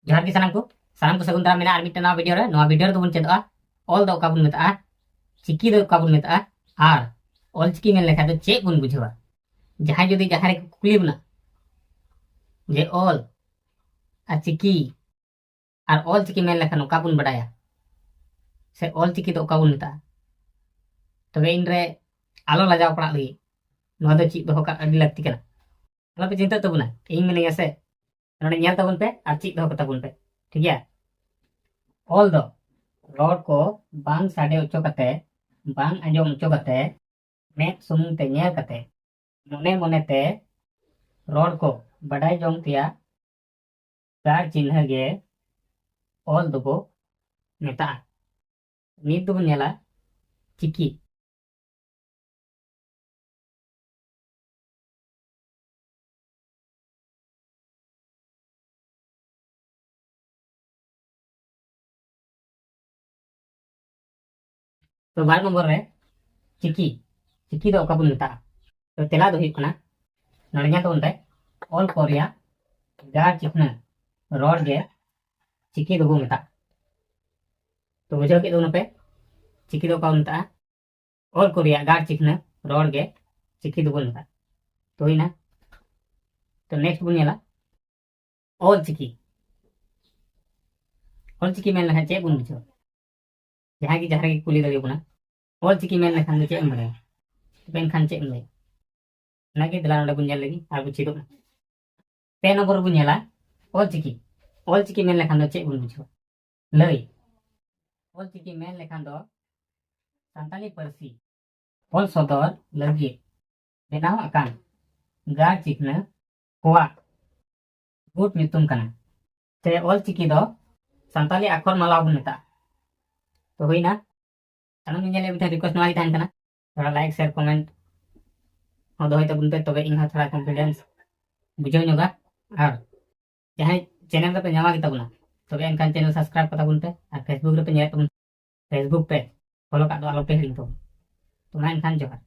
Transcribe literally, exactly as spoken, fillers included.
ᱡᱚᱦᱟᱨ ᱜᱮ ᱥᱟᱱᱟᱢ ᱠᱚ, ᱥᱟᱱᱟᱢ ᱠᱚ ᱥᱟᱹᱜᱩᱱ ᱫᱟᱨᱟᱢ ᱢᱮᱱᱟᱜᱼᱟ ᱟᱨ ᱢᱤᱫᱴᱟᱝ ᱱᱟᱣᱟ ᱵᱷᱤᱰᱤᱭᱳ ᱨᱮ᱾ ᱱᱚᱣᱟ ᱵᱷᱤᱰᱤᱭᱳ ᱨᱮᱫᱚ ᱵᱚᱱ ᱪᱮᱫᱚᱜᱼᱟ ᱚᱞ ᱫᱚ ᱚᱠᱟ ᱵᱚᱱ ᱢᱮᱛᱟᱜᱼᱟ ᱟᱨ ᱚᱞ ᱪᱤᱠᱤ ᱢᱮᱱ ᱞᱮᱠᱷᱟᱱ ᱫᱚ ᱪᱮᱫ ᱵᱚᱱ ᱵᱩᱡᱷᱟᱹᱣᱟ᱾ ᱡᱟᱦᱟᱸᱭ ᱡᱩᱫᱤ ᱡᱟᱦᱟᱸ ᱨᱮᱠᱚ ᱠᱩᱠᱞᱤ ᱵᱚᱱᱟ ᱡᱮ ᱚᱞ ᱟᱨ ᱪᱤᱠᱤ ᱟᱨ ᱚᱞ ᱪᱤᱠᱤ ᱢᱮᱱ ᱞᱮᱠᱷᱟᱱ ᱚᱠᱟ ᱵᱚᱱ ᱵᱟᱰᱟᱭᱟ, ᱥᱮ ᱚᱞ ᱪᱤᱠᱤ ᱫᱚ ᱚᱠᱟ ᱵᱚᱱ ᱢᱮᱛᱟᱜᱼᱟ, ᱛᱚᱵᱮ ᱤᱧᱨᱮ ᱟᱞᱚ ᱞᱟᱡᱟᱣ ᱯᱟᱲᱟᱜ ᱞᱟᱹᱜᱤᱫ ᱱᱚᱣᱟ ᱫᱚ ᱪᱮᱫ ᱫᱚᱦᱚ ᱠᱟᱜ ᱟᱹᱰᱤ ᱞᱟᱹᱠᱛᱤ ᱠᱟᱱᱟ᱾ ᱟᱞᱚᱯᱮ ᱪᱤᱱᱛᱟᱹᱜ ᱛᱟᱵᱚᱱᱟ, ᱤᱧ ᱢᱤᱱᱟᱹᱧᱟ ᱥᱮ᱾ ᱱᱚᱰᱮ ᱧᱮᱞ ᱛᱟᱵᱚᱱ ᱯᱮ ᱟᱨ ᱪᱮᱫ ᱫᱚᱦᱚ ᱠᱟᱛᱟ ᱵᱚᱱ ᱯᱮ, ᱴᱷᱤᱠ ᱜᱮᱭᱟ? ᱚᱞ ᱫᱚ ᱨᱚᱲ ᱠᱚ ᱵᱟᱝ ᱥᱟᱰᱮ ᱦᱚᱪᱚ ᱠᱟᱛᱮ, ᱵᱟᱝ ᱟᱸᱡᱚᱢ ᱦᱚᱪᱚ ᱠᱟᱛᱮ, ᱢᱮᱫ ᱥᱩᱢᱩᱝ ᱛᱮ ᱧᱮᱞ ᱠᱟᱛᱮ, ᱢᱚᱱᱮ ᱢᱚᱱᱮ ᱛᱮ ᱨᱚᱲ ᱠᱚ ᱵᱟᱰᱟᱭ ᱡᱚᱝ ᱛᱮᱭᱟᱜ ᱜᱟᱲ ᱪᱤᱱᱦᱟᱹ ᱜᱮ ᱚᱞ ᱫᱚᱵᱚ ᱢᱮᱛᱟᱜᱼᱟ᱾ ᱱᱤᱛ ᱫᱚᱵᱚᱱ ᱧᱮᱞᱟ ᱪᱤᱠᱤ᱾ ᱛᱚ ᱵᱟᱨ ᱱᱚᱢᱵᱚᱨ ᱨᱮ ᱪᱤᱠᱤ, ᱪᱤᱠᱤ ᱫᱚ ᱚᱠᱟ ᱵᱚᱱ ᱢᱮᱛᱟᱜᱼᱟ? ᱛᱚ ᱛᱮᱞᱟ ᱫᱚ ᱦᱩᱭᱩᱜ ᱠᱟᱱᱟ, ᱱᱚᱰᱮ ᱧᱮᱞ ᱛᱟᱵᱚᱱ ᱯᱮ, ᱚᱞ ᱠᱚ ᱨᱮᱭᱟᱜ ᱜᱟᱲ ᱪᱤᱠᱷᱱᱟᱹ ᱨᱚᱲ ᱜᱮ ᱪᱤᱠᱤ ᱫᱚᱵᱚ ᱢᱮᱛᱟᱜᱼᱟ᱾ ᱛᱚ ᱵᱩᱡᱷᱟᱹᱣ ᱠᱮᱫ ᱛᱟᱵᱚᱱᱟ ᱯᱮ ᱪᱤᱠᱤ ᱫᱚ ᱚᱠᱟ ᱵᱚᱱ ᱢᱮᱛᱟᱜᱼᱟ? ᱚᱞ ᱠᱚ ᱨᱮᱭᱟᱜ ᱜᱟᱲ ᱪᱤᱠᱷᱱᱟᱹ ᱨᱚᱲ ᱜᱮ ᱪᱤᱠᱤ ᱫᱚᱵᱚᱱ ᱢᱮᱛᱟᱜᱼᱟ᱾ ᱛᱚ ᱦᱩᱭᱱᱟ᱾ ᱛᱚ ᱱᱮᱠᱥᱴ ᱵᱚᱱ ᱧᱮᱞᱟ ᱚᱞ ᱪᱤᱠᱤ᱾ ᱚᱞ ᱪᱤᱠᱤ ᱢᱮᱱ ᱞᱮᱠᱷᱟᱱ ᱪᱮᱫ ᱵᱚᱱ ᱵᱩᱡᱷᱟᱹᱣᱟ? ᱡᱟᱦᱟᱸᱭ ᱜᱮ ᱡᱟᱦᱟᱸ ᱨᱮᱜᱮ ᱠᱩᱞᱤ ᱫᱟᱲᱮᱭᱟᱵᱚᱱᱟ, ᱚᱞ ᱪᱤᱠᱤ ᱢᱮᱱ ᱞᱮᱠᱷᱟᱱ ᱫᱚ ᱪᱮᱫ ᱮᱢ ᱵᱟᱲᱟᱭᱟ? ᱛᱚᱵᱮ ᱮᱱᱠᱷᱟᱱ ᱪᱮᱫ ᱮᱢ ᱞᱟᱹᱭᱟ? ᱚᱱᱟᱜᱮ ᱫᱮᱞᱟ ᱱᱚᱰᱮ ᱵᱚᱱ ᱧᱮᱞ ᱞᱮᱜᱮ ᱟᱨ ᱵᱚᱱ ᱪᱮᱫᱚᱜᱼᱟ᱾ ᱯᱮ ᱱᱚᱢᱵᱚᱨ ᱨᱮᱵᱚᱱ ᱧᱮᱞᱟ ᱚᱞ ᱪᱤᱠᱤ᱾ ᱚᱞ ᱪᱤᱠᱤ ᱢᱮᱱ ᱞᱮᱠᱷᱟᱱ ᱫᱚ ᱪᱮᱫ ᱵᱚᱱ ᱵᱩᱡᱷᱟᱹᱣᱟ? ᱞᱟᱹᱭ᱾ ᱚᱞ ᱪᱤᱠᱤ ᱢᱮᱱ ᱞᱮᱠᱷᱟᱱ ᱫᱚ ᱥᱟᱱᱛᱟᱞᱤ ᱯᱟᱹᱨᱥᱤ ᱚᱞ ᱥᱚᱫᱚᱨ ᱞᱟᱹᱜᱤᱫ ᱵᱮᱱᱟᱣ ᱟᱠᱟᱱ ᱜᱟᱲ ᱪᱤᱠᱷᱱᱟᱹ ᱠᱚᱣᱟᱜ ᱜᱩᱴ ᱧᱩᱛᱩᱢ ᱠᱟᱱᱟ, ᱥᱮ ᱚᱞ ᱪᱤᱠᱤ ᱫᱚ ᱥᱟᱱᱛᱟᱞᱤ ᱟᱠᱷᱚᱨ ᱢᱟᱞᱟ ᱵᱚᱱ ᱢᱮᱛᱟᱜᱼᱟ᱾ ᱛᱚ ᱦᱩᱭᱱᱟ, ᱥᱟᱱᱟᱢ ᱧᱮᱧᱮᱞᱤᱭᱟᱹ ᱢᱤᱫᱴᱟᱝ ᱨᱤᱠᱩᱭᱮᱥᱴ ᱱᱚᱣᱟ ᱜᱮ ᱛᱟᱦᱮᱱ ᱠᱟᱱᱟ, ᱛᱷᱚᱲᱟ ᱞᱟᱭᱤᱠ, ᱥᱮᱭᱟᱨ, ᱠᱚᱢᱮᱱᱴ ᱦᱚᱸ ᱫᱚᱦᱚᱭ ᱛᱟᱵᱚᱱ ᱯᱮ, ᱛᱚᱵᱮ ᱤᱧ ᱦᱚᱸ ᱛᱷᱚᱲᱟ ᱠᱚᱱᱯᱷᱤᱰᱮᱱᱥ ᱵᱩᱡᱷᱟᱹᱣ ᱧᱚᱜᱟ᱾ ᱟᱨ ᱡᱟᱦᱟᱸᱭ ᱪᱮᱱᱮᱞ ᱨᱮᱯᱮ ᱧᱟᱢᱟ ᱜᱮ ᱛᱟᱵᱚᱱᱟ, ᱛᱚᱵᱮ ᱮᱱᱠᱷᱟᱱ ᱪᱮᱱᱮᱞ ᱥᱟᱵᱥᱠᱨᱟᱭᱤᱵ ᱠᱟᱛᱟ ᱵᱚᱱ ᱯᱮ, ᱟᱨ ᱯᱷᱮᱥᱵᱩᱠ ᱨᱮᱯᱮ ᱧᱮᱞᱮᱫ ᱛᱟᱵᱚᱱ, ᱯᱷᱮᱥᱵᱩᱠ ᱯᱮ ᱯᱷᱚᱞᱳ ᱠᱟᱜ ᱫᱚ ᱟᱞᱚᱯᱮ ᱦᱤᱲᱤᱧ ᱛᱟᱵᱚᱱ᱾ ᱛᱚ ᱢᱟ ᱮᱱᱠᱷᱟᱱ ᱡᱚᱦᱟᱨ᱾